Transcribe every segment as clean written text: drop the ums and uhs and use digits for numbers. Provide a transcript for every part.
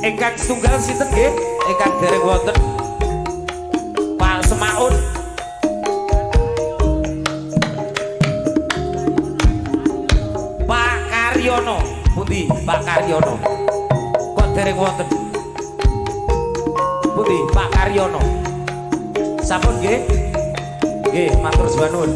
Ingkang setunggal sinten nggih? Ingkang dereng wonten Pak Semaun. Pak Karyono, pundi Pak Karyono? Kok dereng wonten? Pundi Pak Karyono? Sampun nggih? Nggih, matur suwun.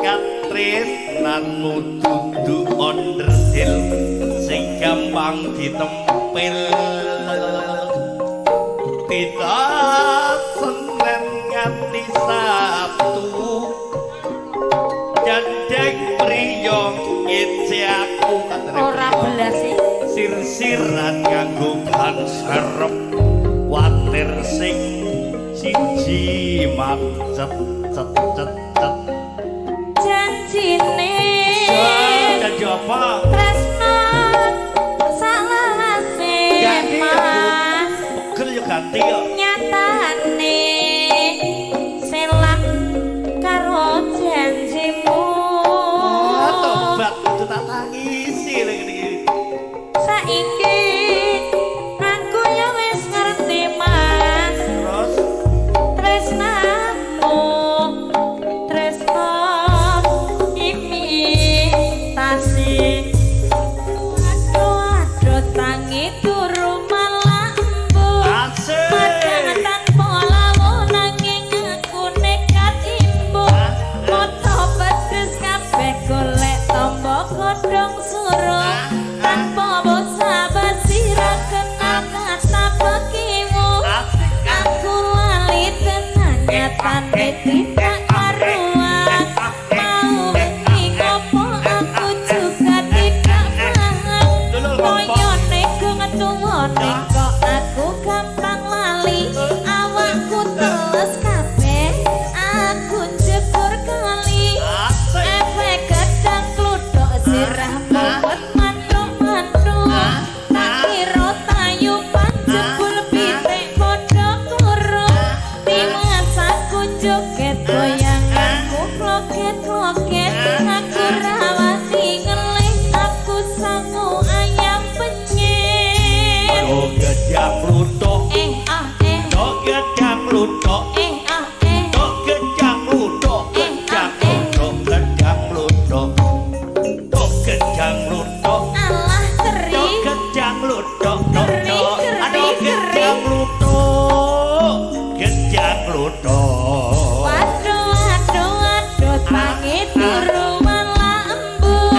Katresnanmu dudu onderdil sing gampang ditempil. Dina Senin nganti Sabtu gandeng priya ngece aku ora belas sir-siran nganggo ban serep watir sing siji macet cet cet cet janjine janji apa tresno salawase mas pegel ya ganti ya nyatane selak karo janjimu. Tobat kudu tak tangisi lek ngene iki. Saiki aku ya wis ngerti mas. Terus tresnamu tresno imitasi. Aduh aduh tangi turu malah embuh. Padang tanpa lawuh nanging aku nekat imbuh. Moto pedes kabeh golek tombo godhong suruh. Tanpa basa-basi ra kena kata pekimu. Aku lali tenan nyatane tidak karuan. Mau bengi ngopo aku juga tidak paham. Koyone ketuwone kok aku gampang lali. Awakku teles kabeh aku jegur kali. Efek gedang kludok sirah mumet mantuk-mantuk. Tak kira tayupan jebul pitik padha turu. Timas aku joget goyanganku kloget-kloget. Aku rawani ngelih aku sangu ayam penyet. Oh gedang kluthuk eh ah eh. Oh gedang kluthuk eh ah eh. Oh gedang kluthuk gedang kluthuk gedang kluthuk. Oh gedang kluthuk alah keri. Oh gedang kluthuk keri keri keri. Gedang kluthuk gedang kluthuk. Waduh waduh waduh tangi turu malah embuh.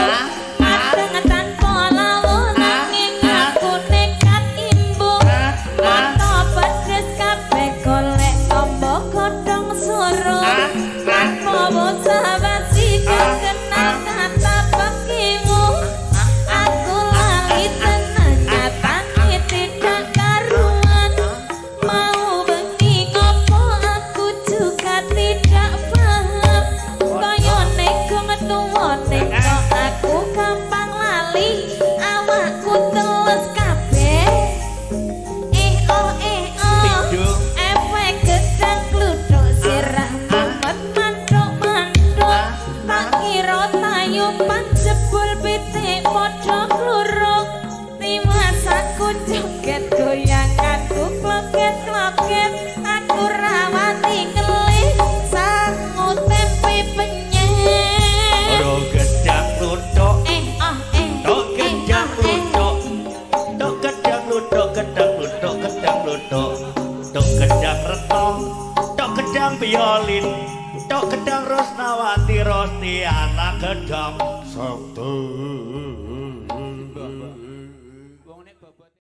Gedang violin, tok gedang Rosnawati Rostiana gedang Sabtu.